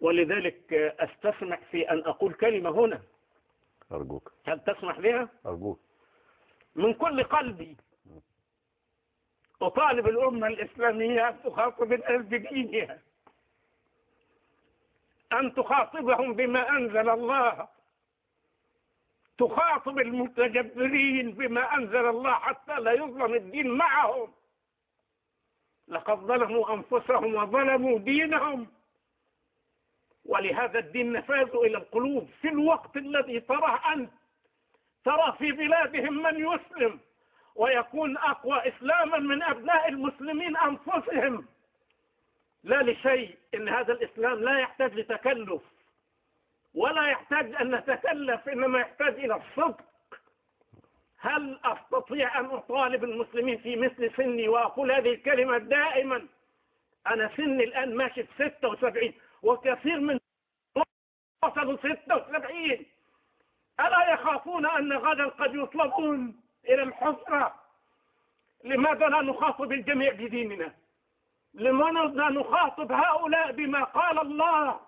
ولذلك أستسمح في أن أقول كلمة هنا. أرجوك. هل تسمح بها؟ أرجوك. من كل قلبي أطالب الأمة الإسلامية أن تخاطب الناس بدينها، أن تخاطبهم بما أنزل الله، تخاطب المتجبرين بما أنزل الله حتى لا يظلم الدين معهم. لقد ظلموا أنفسهم وظلموا دينهم، ولهذا الدين نفاذ إلى القلوب في الوقت الذي تراه أنت. ترى في بلادهم من يسلم ويكون أقوى إسلاما من أبناء المسلمين أنفسهم. لا لشيء، إن هذا الإسلام لا يحتاج لتكلف ولا يحتاج أن نتكلف، إنما يحتاج إلى الصدق. هل أستطيع أن أطالب المسلمين في مثل سني وأقول هذه الكلمة دائما؟ أنا سني الآن ماشي في 76 وكثير من وصلوا 76. ألا يخافون أن غدا قد يطلبون إلى الحفرة؟ لماذا لا نخاطب الجميع بديننا؟ لماذا نخاطب هؤلاء بما قال الله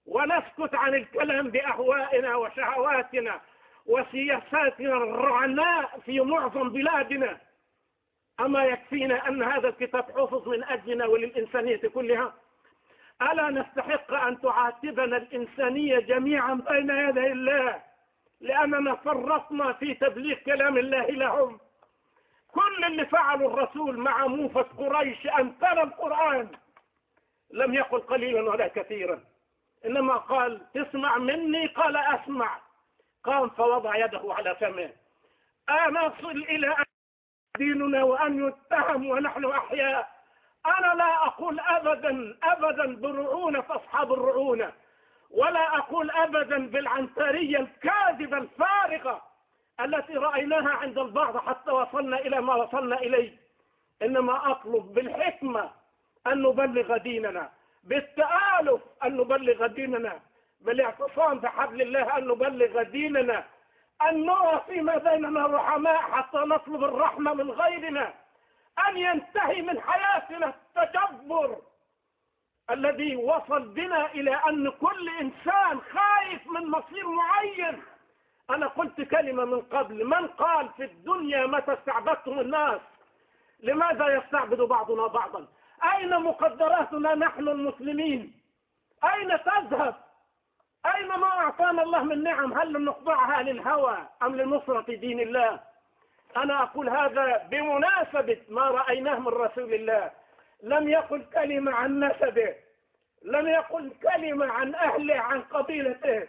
ونسكت عن الكلام بأهوائنا وشهواتنا وسياساتنا الرعناء في معظم بلادنا؟ أما يكفينا أن هذا الكتاب حفظ من أجلنا وللإنسانية كلها؟ ألا نستحق أن تعاتبنا الإنسانية جميعا بين يدي الله لأننا فرطنا في تبليغ كلام الله لهم؟ كل اللي فعله الرسول مع موفد قريش أن ترى القرآن لم يقل قليلا ولا كثيرا، إنما قال تسمع مني؟ قال أسمع. قام فوضع يده على فمه. أنصل إلى أن ديننا وأن يتهم ونحن أحياء. أنا لا أقول أبدا برعونة أصحاب الرعونة، ولا أقول أبدا بالعنترية الكاذبة الفارغة التي رأيناها عند البعض حتى وصلنا إلى ما وصلنا إليه. إنما أطلب بالحكمة أن نبلغ ديننا، بالتآلف أن نبلغ ديننا، بالاعتصام بحبل الله أن نبلغ ديننا، أن نرى فيما بيننا رحماء حتى نطلب الرحمة من غيرنا، أن ينتهي من حياتنا التجبر الذي وصل بنا إلى أن كل إنسان خايف من مصير معين. أنا قلت كلمة من قبل: من قال في الدنيا متى استعبدتم الناس؟ لماذا يستعبد بعضنا بعضا؟ أين مقدراتنا نحن المسلمين؟ أين تذهب؟ أين ما أعطانا الله من نعم؟ هل نخضعها للهوى أم لنصرة دين الله؟ أنا أقول هذا بمناسبة ما رأيناه من رسول الله. لم يقل كلمة عن نسبه، لم يقل كلمة عن أهله عن قبيلته،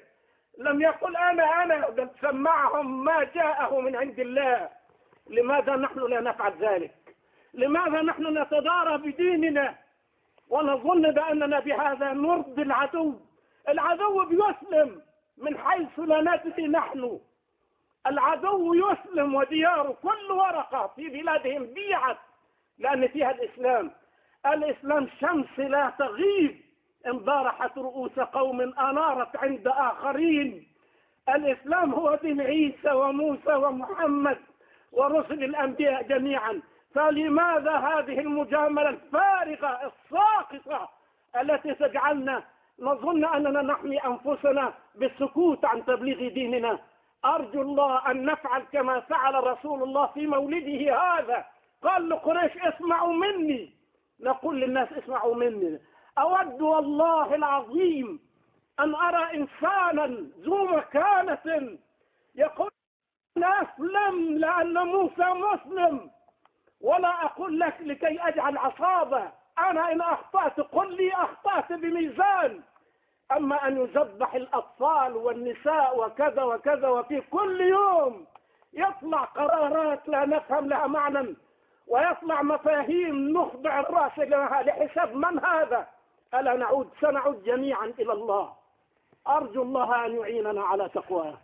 لم يقل أنا بل سمعهم ما جاءه من عند الله. لماذا نحن لا نفعل ذلك؟ لماذا نحن نتدارى بديننا ونظن بأننا بهذا نرضي العدو؟ العدو بيسلم من حيث لا ندري نحن. العدو يسلم ودياره كل ورقة في بلادهم بيعت لأن فيها الإسلام. الإسلام شمس لا تغيب إن بارحت رؤوس قوم أنارت عند آخرين. الإسلام هو دين عيسى وموسى ومحمد ورسل الأنبياء جميعا. فلماذا هذه المجاملة الفارغة الساقطة التي تجعلنا نظن أننا نحمي أنفسنا بالسكوت عن تبليغ ديننا؟ أرجو الله أن نفعل كما فعل رسول الله في مولده هذا. قال لقريش اسمعوا مني، نقول للناس اسمعوا مني. أود والله العظيم أن أرى إنسانا ذو مكانة يقول أسلم لأن موسى مسلم، ولا أقول لك لكي أجعل عصابة. أنا إن أخطأت قل لي أخطأت بميزان. أما أن يذبح الأطفال والنساء وكذا وكذا، وفي كل يوم يطلع قرارات لا نفهم لها معنى، ويطلع مفاهيم نخضع الرأس لها لحساب من هذا؟ ألا سنعود جميعا إلى الله. أرجو الله أن يعيننا على تقواه.